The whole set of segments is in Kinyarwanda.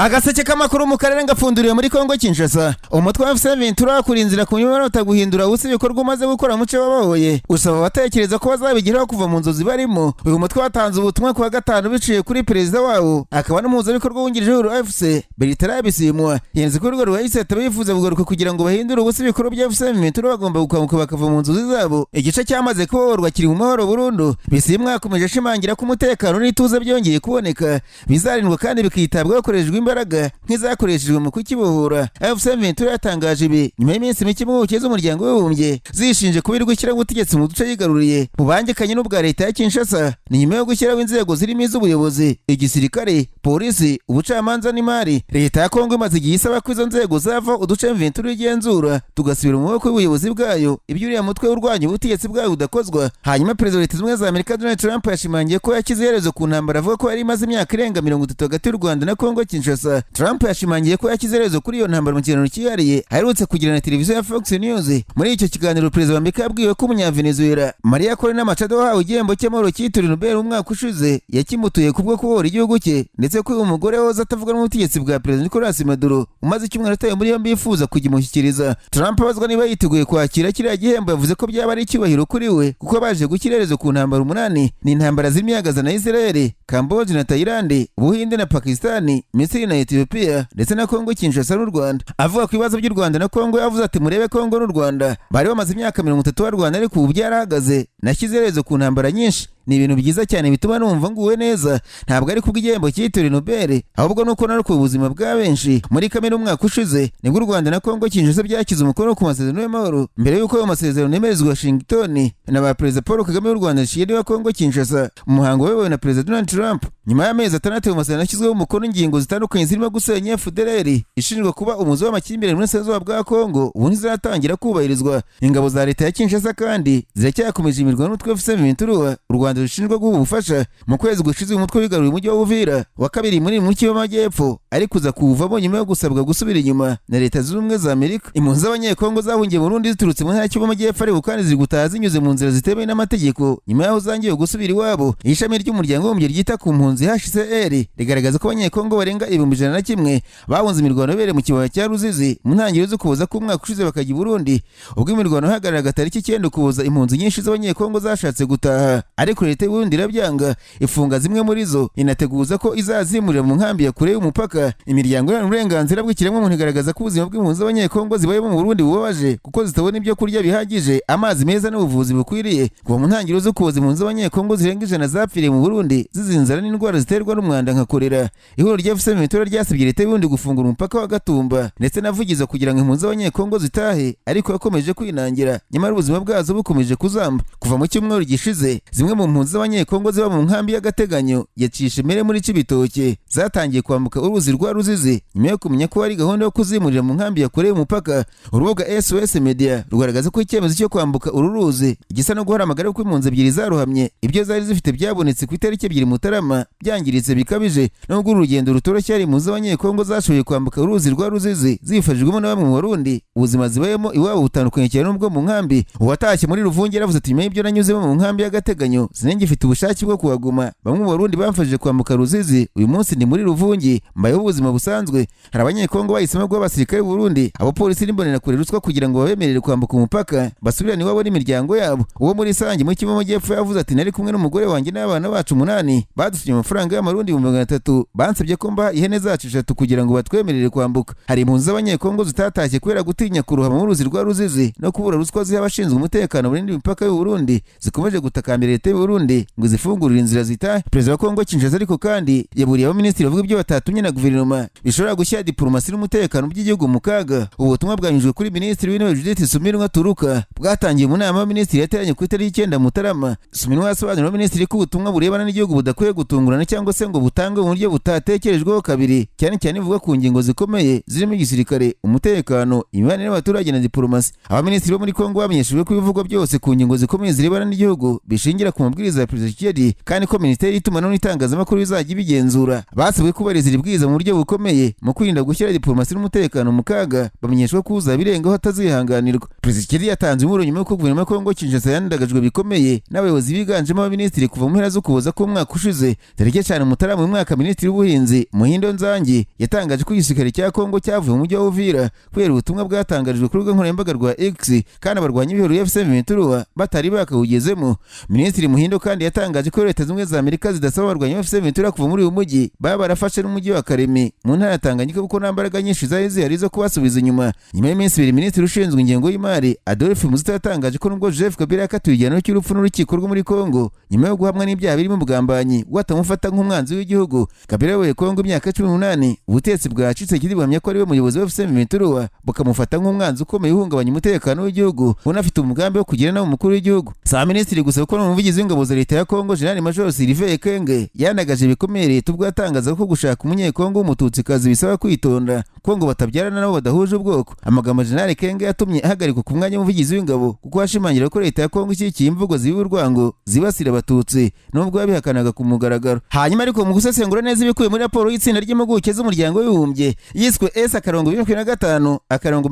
Agaseke k'amakuru mu karere ngapfunduriwe muri Kongo Kinshasa. Umutwe wa FC Ventura kurinzira ku nyuma guhindura ubusa ibikorwa umaze gukora muce wabahoye, usaba abatekereza ko bazabigeraho kuva mu nzozi barimo. Uyu mutwe watanze ubutumwa ku wa gatanu biciye kuri perezida wawo akaba n'umuhuzabikorwa wungirije w'uru FC, Bertrand Bisimwa. Yenze ko urwo rwahise bifuza kugaruka kugira ngo bahindure ubusa ibikorwa bya FC Ventura, bagomba gukanguka bakava mu nzozi zabo. Igice cyamaze kubohorwa kiri mu mahoro burundu. Bisimwa yakomeje ashimangira ko umutekano n'ituze byongeye kuboneka bizarindwa kandi bikitabwaho hakoreshejwe imbaraga nk'izakoreshejwe mu kukibohora. FC Ventura yatangaje ibi nyuma y'iminsi mike impuguke z'Umuryango w'Abibumbye zishinje kuba iri gushyiraho ubutegetsi mu duce yigaruriye bubangikanye n'ubwa leta ya Kinshasa. Ni nyuma yo gushyiraho inzego zirimo iz'ubuyobozi, igisirikare, polisi, ubucamanza n'imari. Leta ya Kongo imaze igihe isaba ko izo nzego zava uduce Ventura igenzura tugasubira mu maboko y'ubuyobozi bwayo, ibyo uriya mutwe urwanya ubutegetsi bwayo budakozwa. Hanyuma Perezida wa Leta Zunze Ubumwe za Amerika, Donald Trump, yashimangiye ko yashyize iherezo ku ntambara avuga ko yari imaze imyaka irenga 30 hagati y'u Rwanda na Kongo Kinshasa. Trump yashimangiye ko yashyize iherezo kuri iyo ntambara mu kiganiro cyihariye aherutse kugirana na televiziyo ya Fox News. Muri icyo kiganiro, perezida wa Amerika yabwiwe ko Umunyavenezuela Maria Corina Machado wahawe igihembo cy'amahoro cyitiriwe Nobel umwaka ushize yakimutuye kubwo kubohora igihugu cye, ndetse ko uyu mugore wahoze atavuga n'ubutegetsi bwa Perezida Nicolas Maduro umaze icyumweru atawe muri yombi yifuza kugimushyikiriza. Trump abazwa niba yiteguye kwakira kiriya gihembo, yavuze ko byaba ari icyubahiro kuri we kuko baje gushyira iherezo ku ntambara umunani. Ni intambara zirimo ihagaze na Israel, Cambodia na Thailand, Ubuhinde na Pakistan, Misiri na Ethiopia, ndetse na Kongo Kinshasa n'u Rwanda. Avuga ku bibazo by'u Rwanda na Kongo, yavuze ati: "Murebe Kongo n'u Rwanda, bari bamaze imyaka 30 barwana, ariko ubu byarahagaze. Nashyize iherezo ku ntambara nyinshi, ni ibintu byiza cyane bituma numva nguwe neza. Ntabwo ari kubw'igihembo cyitiriwe Nobel, ahubwo nuko narokoye ubuzima bwa benshi." Muri Kamena umwaka ushize nibwo u Rwanda na Kongo Kinshasa byashyize umukono ku masezerano y'amahoro, mbere y'uko ayo masezerano yemerezwa Washington na ba Perezida Paul Kagame w'u Rwanda, Tshisekedi wa Kongo Kinshasa, umuhango wayobowe na Perezida Donald Trump. Nyuma y'amezi 6 ayo masezerano yashyizweho umukono, ingingo zitandukanye zirimo gusenya FDLR ishinjwa kuba umuzi w'amakimbirane mu burasirazuba bwa Kongo ubu ntizizatangira kubahirizwa. Ingabo za leta ya Kinshasa kandi ziracyakomeje imirwano n'umutwe wa FC Ventura u Rwanda rushinjwa guha ubufasha. Mu kwezi gushize uyu mutwe wigaruriye umujyi wa Uvira wa kabiri muri mu w'amajyepfo, ariko uza kuwuvamo nyuma yo gusabwa gusubira inyuma na Leta Zunze Ubumwe za Amerika. Impunzi z'Abanyekongo zahungiye mu Burundi ziturutse mu ntara y'Amajyepfo ariko kandi ziri gutaha zinyuze mu nzira zitemewe n'amategeko nyuma y'aho zangiwe gusubira iwabo. Ishami ry'Umuryango w'Abibumbye ryita ku mpunzi, HCR, rigaragaza ko Abanyekongo barenga 101,000 bahunze imirwano yabereye mu kibaya cya Ruzizi mu ntangiriro z'Ukuboza k'umwaka ushize bakajya i Burundi. Ubwo imirwano ihagararaga tariki 9 Ukuboza, impunzi nyinshi z'Abanyekongo zashatse gutaha, ariko leta y'Uburundi irabyanga, ifunga zimwe muri zo, inateguza ko izazimurira mu nkambi ya kure y'umupaka. Imiryango iharanira uburenganzira bw'ikiremwamuntu igaragaza ko ubuzima bw'impunzi z'Abanyekongo zibayemo mu Burundi bubabaje, kuko zitabona ibyo kurya bihagije, amazi meza n'ubuvuzi bukwiriye. Kuva mu ntangiriro z'Ukuboza, impunzi z'Abanyekongo zirenga 100 zapfiriye mu Burundi zizize inzara n'indwara ziterwa n'umwanda nka kolera. Ihuriro rya FC Ventura ryasabye leta y'Uburundi gufungura umupaka wa Gatumba ndetse na Vugizo kugira ngo impunzi z'Abanyekongo zitahe, ariko yakomeje kwinangira, nyamara ubuzima bwazo bukomeje kuzamba. Kuva mu cyumweru gishize, zimwe mu mpunzi z'Abanyekongo ziba mu nkambi y'agateganyo ya Cishemere muri Cibitoke zatangiye kwambuka uruzi rwa Ruzizi nyuma yo kumenya ko hari gahunda yo kuzimurira mu nkambi ya kure y'umupaka. Urubuga SOS Media rugaragaza ko icyemezo cyo kwambuka uru ruzi gisa no guhora amagara, kuko impunzi ebyiri zarohamye, ibyo zari zifite byabonetse ku itariki 2 Mutarama byangiritse bikabije. Nubwo uru rugendo rutoroshye, hari impunzi z'Abanyekongo zashoboye kwambuka uruzi rwa Ruzizi zifashijwemo na bamwe mu Barundi. Ubuzima zibayemo iwabo butandukanye cyane n'ubwo mu nkambi. Uwatashye muri Ruvunge yaravuze ati: "Nyuma y'ibyo nanyuzemo mu nkambi y'agateganyo, sinengifite ubushake bwo kuhaguma. Bamwe mu Barundi bamfashije kwambuka Ruzizi. Uyu munsi ndi muri Ruvungi, mbayeho ubuzima busanzwe." Hari Abanyekongo bahisemo guha abasirikare b'u Burundi, abapolisi n'imbonerakure ruswa kugira ngo babemerere kwambuka umupaka basubirane iwabo n'imiryango yabo. Uwo muri Sange mu Kivu Amajyepfo yavuze ati: "Nari kumwe n'umugore wanjye n'abana bacu umunani. Badusabye amafaranga y'Amarundi 300,000. Bansabye ko mbaha ihene zacu eshatu kugira ngo batwemerere kwambuka." Hari impunzi z'Abanyekongo zitatashye kubera gutinya kurohama mu ruzi rwa Ruzizi no kubura ruswa ziha abashinzwe umutekano barinda imipaka y'u Burundi. Zikomeje gutakambira leta y'u Burundi ngo izifungurire inzira zitahe. Perezida wa Kongo Kinshasa ariko kandi yaburiye abaminisitiri bavuga ibyo batatumye na guverinoma bishobora gushyira diplomasi n'umutekano by'igihugu mu kaga. Ubu butumwa bwanyujijwe kuri Minisitiri w'Intebe Judith Suminwa Turuka bwatangiye mu nama y'abaminisitiri yateranye ku itariki 9 Mutarama. Suminwa yasobanuriye abaminisitiri ko ubutumwa burebana n'igihugu budakwiye gutungurana cyangwa se ngo butangwe mu buryo butatekerejweho kabiri, cyane cyane ivuga ku ngingo zikomeye zirimo igisirikare, umutekano, imibanire y'abaturage na diplomasi. Abaminisitiri bo muri Kongo bamenyeshejwe ko ibivugwa byose ku ngingo zikomeye zirebana n'igihugu bishingira ku mabwiriza ya Perezida Tshisekedi, kandi ko Minisiteri y'Itumanaho n'Itangazamakuru izajya ibigenzura. Basabwe kubahiriza iri bwiriza mu buryo buryo bukomeye mu kwirinda gushyira diplomasi n'umutekano mu kaga, bamenyeshwa ko uzabirengaho atazihanganirwa. Perezida Tshisekedi yatanze inkuru nyuma y'uko guverinoma ya Kongo Kinshasa yandagajwe bikomeye n'abayobozi biganjemo abaminisitiri kuva mu mpera z'Ukuboza k'umwaka ushize. Tariki 5 Mutarama uyu mwaka, minisitiri w'ubuhinzi Muhindo Nzangi yatangaje ko igisirikare cya Kongo cyavuye mu mujyi wa Uvira kubera ubutumwa bwatangarijwe ku rubuga nkoranyambaga rwa X, kandi abarwanyi b'ihuriro FC M23 batari bakawugezemo. Minisitiri Muhindo kandi yatangaje ko Leta Zunze Ubumwe za Amerika zidasaba abarwanyi ba FC M23 kuva muri uyu mujyi, baba barafashe n'umujyi wa Karemi mu ntara ya Tanganyika, kuko nta mbaraga nyinshi zari zihari zo kubasubiza inyuma. Nyuma y'iminsi 2, minisitiri ushinzwe ingengo y'imari Adolphe Muzito yatangaje ko nubwo Joseph Kabila yakatiwe igihano cy'urupfu n'urukiko rwo muri Kongo nyuma yo guhamwa n'ibyaha birimo ubugambanyi, watamufata nk'umwanzi w'igihugu. Kabila yayoboye Kongo imyaka 18. Ubutegetsi bwa Tshisekedi buhamya ko ari we muyobozi wa FC M23, bukamufata nk'umwanzi ukomeye uhungabanya umutekano w'igihugu, unafite umugambi wo kugira nawe umukuru w'igihugu. Si minisitiri gusa, kuko n'umuvugizi w'ingabo za leta ya Kongo General Major Sylvain Ekenge yanagaje bikomeye leta ubwo yatangaza ko gushaka umunyekongo w'umututsikazi bisaba kwitonda, ko ngo batabyarana nabo badahuje ubwoko. Amagambo General Ekenge yatumye ahagarikwa ku mwanya w'umuvugizi w'ingabo, kuko ashimangira ko leta ya Kongo ishyigikiye imvugo ziba urwango zibasira abatutsi, nubwo yabihakanaga ku mugaragaro. Hanyuma ariko mu gusesengura neza ibikubiye muri raporo y'itsinda ry'impuguke z'umuryango w'Abibumbye yiswe S akarongo 2025 akarongo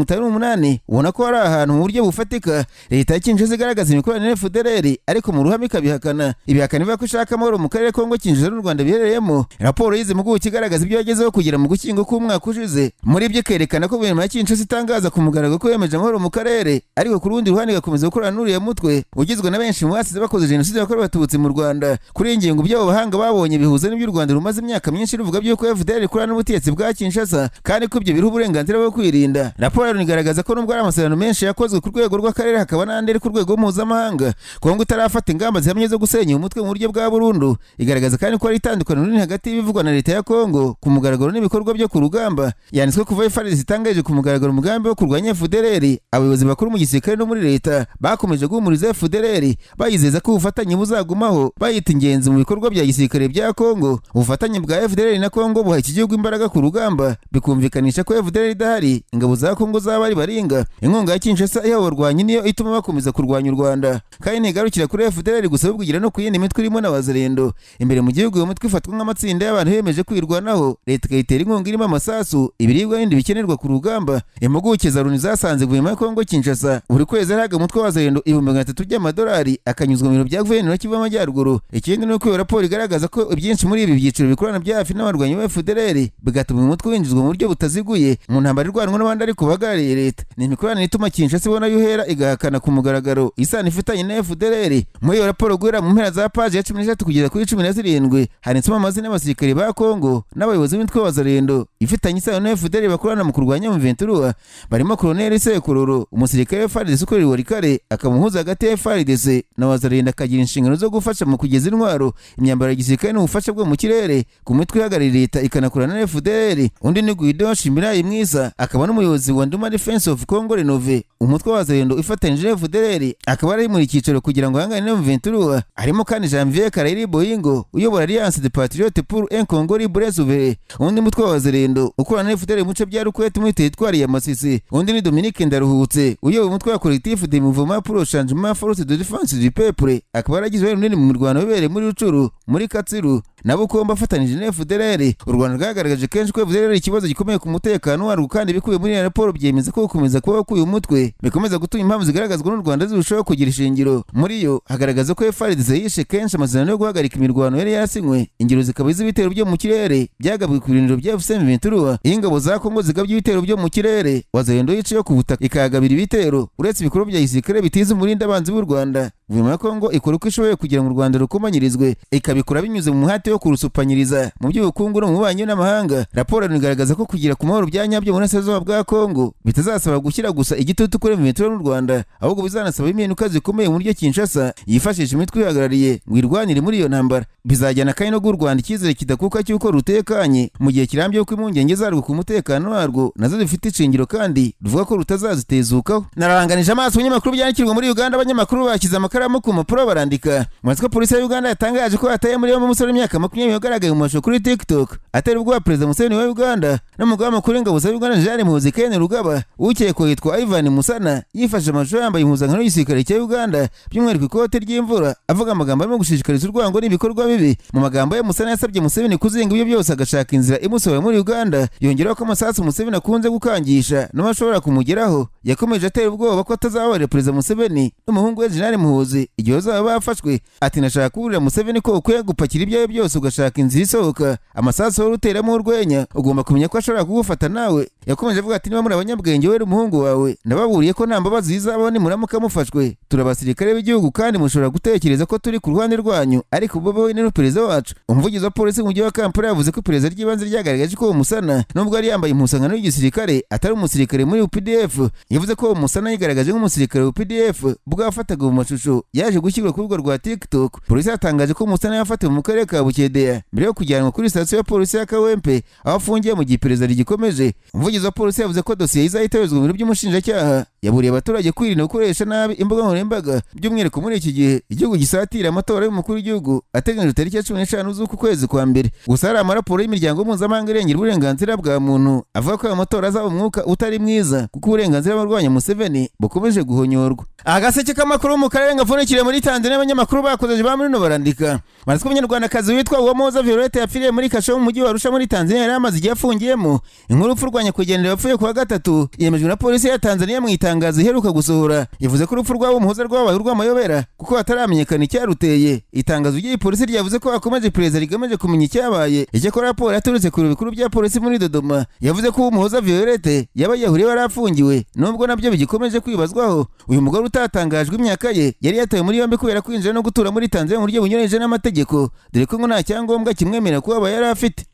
858, ubona ko hari ahantu mu buryo bufatika leta ya Kinshasa igaragaza imikoranire na FDLR, ariko mu ruhame ikabihakana. Ibihakana ivuga ko ishaka amahoro mu karere Kongo Kinshasa n'u Rwanda biherereyemo. Raporo y'izi mpuguke igaragaza ibyo yagezeho kugera mu Gushyingo k'umwaka ushize. Muri byo ikerekana ko guverinoma ya Kinshasa itangaza ku mugaragaro ko yemeje amahoro mu karere, ariko ku rundi ruhande igakomeza gukorana n'uriya mutwe ugizwe na benshi mu basize bakoze jenoside yakorewe abatutsi mu Rwanda. Kuri iyi ngingo, ibyo abo bahanga babonye bihuza n'ibyo u Rwanda rumaze imyaka myinshi ruvuga by'uko FDLR ikorana n'ubutegetsi bwa Kinshasa, kandi ko ibyo biriho uburenganzira bwo kwirinda. Raporo igaragaza ko nubwo hari amasezerano menshi yakozwe ku rwego rw'akarere, hakaba n'andi ari ku rwego mpuzamahanga, Kongo itarafata ingamba zihamye zo gusenya umutwe mu buryo bwa burundu. Igaragaza kandi ko hari itandukaniro rinini hagati y'ibivugwa na leta ya Kongo ku mugaragaro n'ibikorwa byo ku rugamba. Yanditswe kuva FARDC itangaje ku mugaragaro umugambi wo kurwanya FDLR, abayobozi bakuru mu gisirikare no muri leta bakomeje guhumuriza FDLR, bayizeza ko ubufatanye buzagumaho, bayita ingenzi mu bikorwa bya gisirikare bya Kongo. Ubufatanye bwa FDLR na Kongo buha iki gihugu imbaraga ku rugamba, bikumvikanisha ko FDLR idahari ingabo za Kongo zaba ari baringa. Inkunga ya Kinshasa iha abarwanyi niyo ituma bakomeza kurwanya u Rwanda, kandi ntigarukira kuri FDLR gusa, ahubwo igira no ku yindi mitwe irimo na Wazalendo. Imbere mu gihugu iyo mitwe ifatwa nk'amatsinda y'abantu biyemeje kwirwanaho, leta ikayitera inkunga irimo amasasu, ibiribwa n'ibindi bikenerwa ku rugamba. Impuguke za Loni zasanze guverinoma ya Kongo Kinshasa buri kwezi arahaga umutwe wa Wazalendo 300,000 by'amadolari, akanyuzwa mu biro bya guverinoma ya Kivu y'Amajyaruguru. Ikindi ni uko iyo raporo igaragaza ko ibyinshi muri ibi byiciro bikorana bya hafi n'abarwanyi ba FDLR, bigatuma uyu mutwe winjizwa mu buryo butaziguye mu ntambara irwanwa n'abandi ariko bahagarariye leta. Ni imikoranire ituma Kinshasa ibona yuhera igahakana ku mugaragaro isano ifitanye na FDLR. Muri iyo raporo, guhera mu mpera za paji ya 13 kugeza kuri 17, handitsemo amazina y'abasirikare ba Kongo n'abayobozi b'imitwe wa Wazalendo ifitanye isano na FDLR bakorana mu kurwanya M23, barimo Colonel Sekururu, umusirikare wa FARDC ukorera Walikale, akaba umuhuza hagati ya FARDC na Wazalendo, akagira inshingano zo gufasha mu kugeza intwaro, imyambaro ya gisirikare n'ubufasha bwo mu kirere ku mitwe ihagarariye leta ikanakorana na FDLR. Undi ni Guido Shimirai Mwiza, akaba n'umuyobozi wa Nduma Defense of Congo Renove, umutwe wa Wazalendo ifatanyije na FDLR, akaba ari muri cyicaro kugira ngo ahangane na M23. Harimo kandi Janvier Karayiri Boyingo uyobora Alliance des Patriotes pour un Congo Libre Souverain, undi mutwe wa Wazalendo ukorana na FDLR mu bice bya Rukwete muri teritwari ya Masisi. Undi ni Dominique Ndaruhutse uyoboye umutwe wa Collectif des Mouvements pour le Changement, Force de Défense du Peuple, akaba yaragize uruhare runini mu mirwano yabereye muri Rucuru, muri Katsiru na Bukombe afatanije na FDLR. U Rwanda rwagaragaje kenshi ko FDLR ari ikibazo gikomeye ku mutekano warwo, kandi ibikubiye muri iyi raporo byemeza ko gukomeza kuba k'uyu mutwe bikomeza gutuma impamvu zigaragazwa n'u Rwanda zirushaho kugira ishingiro. Muri yo hagaragaza ko FARDC yishe kenshi amasezerano yo guhagarika imirwano yari yarasinywe, ingero zikaba iz'ibitero byo mu kirere byagabwe ku birindiro bya AFC M23. Iyo ingabo za Kongo zigabye ibitero byo mu kirere, Wazalendo yiciye ku butaka ikahagabira ibitero. Uretse ibikorwa bya gisirikare bitiza umurindi abanzi b'u Rwanda, guverinoma ya Kongo ikora uko ishoboye kugira ngo u Rwanda rukomanyirizwe, ikabikora binyuze mu muhate wo kurusupanyiriza mu by'ubukungu no mu bubanyi n'amahanga. Raporo igaragaza ko kugira ku mahoro bya nyabyo mu burasirazuba bwa Kongo bitazasaba gushyira gusa igitutu kuri M23 n'u Rwanda, ahubwo bizanasaba impinduka zikomeye mu buryo Kinshasa yifashisha imitwe ihagarariye ngo irwanire muri iyo ntambara. Bizajyana kandi no guha u Rwanda icyizere kidakuka cy'uko rutekanye mu gihe kirambye, kuko impungenge zarwo ku mutekano warwo nazo zifite ishingiro, kandi ruvuga ko rutazazitezukaho. Naranganije amaso ibinyamakuru byandikirwa muri Uganda, abanyamakuru bashyize amakaramu ku mpapuro barandika. Mwatsi ko polisi ya Uganda yatangaje ko yataye muri yombi umusore w'imyaka 20 wagaragaye mu mashusho kuri TikTok atera ubwoba Perezida Museveni wa Uganda n'umugaba mukuru w'ingabo za Uganda Jenerali Muhoozi Kainerugaba. Ukekwa yitwa Ivan Musana, yifashe amashusho yambaye impuzankano y'igisirikare cya Uganda, by'umwihariko ikote ry'imvura, avuga amagambo arimo gushishikariza urwango n'ibikorwa bibi. Mu magambo ye, Musana yasabye Museveni kuzinga ibyo byose. byose agashaka inzira imusohoye muri Uganda. Yongeraho ko amasasu Museveni akunze gukangisha nawe ashobora kumugeraho. Yakomeje atera ubwoba ko atazababarira Perezida Museveni n'umuhungu we Jenerali Muhoozi igihe bazaba bafashwe. Ati: "Nashaka kuburira Museveni ko ukwiye gupakira ibyawe byose ugashaka inzira isohoka. Amasasu wari uteramo urwenya, ugomba kumenya ko ashobora kugufata nawe." Yakomeje avuga ati: "Niba muri abanyabwenge, we umuhungu wawe, ndababuriye ko nta mbabazi zizabaho nimuramuka mufashwe. Turi abasirikare b'igihugu kandi mushobora gutekereza ko turi ku ruhande rwanyu, ariko Bobi Wine ni perezida wacu." Umuvugizi wa polisi mu mujyi wa Kampala yavuze ko iperereza ry'ibanze ryagaragaje ko uwo Musana, nubwo yari yambaye impuzankano y'igisirikare, atari umusirikare muri UPDF. Yavuze ko uwo Musana yigaragaje nk'umusirikare wa UPDF ubwo yafataga mu mashusho yaje gushyirwa ku rubuga rwa TikTok. Polisi yatangaje ko Musana yafatiwe mu karere ka Bukedea mbere yo kujyanwa kuri sitasiyo ya polisi ya Kawempe, aho afungiye mu gihe iperereza rigikomeje. Umuvugizi wa polisi yavuze ko dosiye izahita yoherezwa mu biro by'umushinjacyaha. Yaburiye abaturage kwirinda gukoresha nabi imbuga nkoranyambaga, by'umwihariko muri iki gihe igihugu gisatira amatora y'umukuru w'igihugu ateganyijwe tariki ya 15 z'uku kwezi kwa mbere. Gusa hari amaraporo y'imiryango mpuzamahanga irengera uburenganzira bwa muntu avuga ko aya matora azaba umwuka utari mwiza, kuko uburenganzira bw'abarwanya Museveni bukomeje guhonyorwa. Agaseke k'amakuru mu karere gapfundikiriye muri Tanzania, abanyamakuru bakoze ba muri barandika banditswe: Umunyarwandakazi witwa Uwamuhoza Violette yapfiriye muri kasho mu mujyi wa Arusha muri Tanzania yari amaze igihe afungiyemo. Inkuru urupfu rwa nyakwigendera wapfuye kuwa gatatu yemejwe na polisi ya Tanzania mu itangazo iheruka gusohora. Yavuze ko urupfu rwa Umuhoza rwabaye urw'amayobera kuko hataramenyekana icyaruteye. Itangazo ry'iyi polisi ryavuze ko hakomeje iperereza rigamije kumenya icyabaye. Icyakora raporo yaturutse ku biro bikuru bya polisi muri Dodoma yavuze ko Umuhoza Violette yaba yahuriye yari afungiwe, nubwo nabyo bigikomeje kwibazwaho. Uyu mugore utatangajwe imyaka ye yari yatawe muri yombi kubera kwinjira no gutura muri Tanzania mu buryo bunyuranyije n'amategeko, dore ko ngo nta cyangombwa kimwemerera kuba yari afite.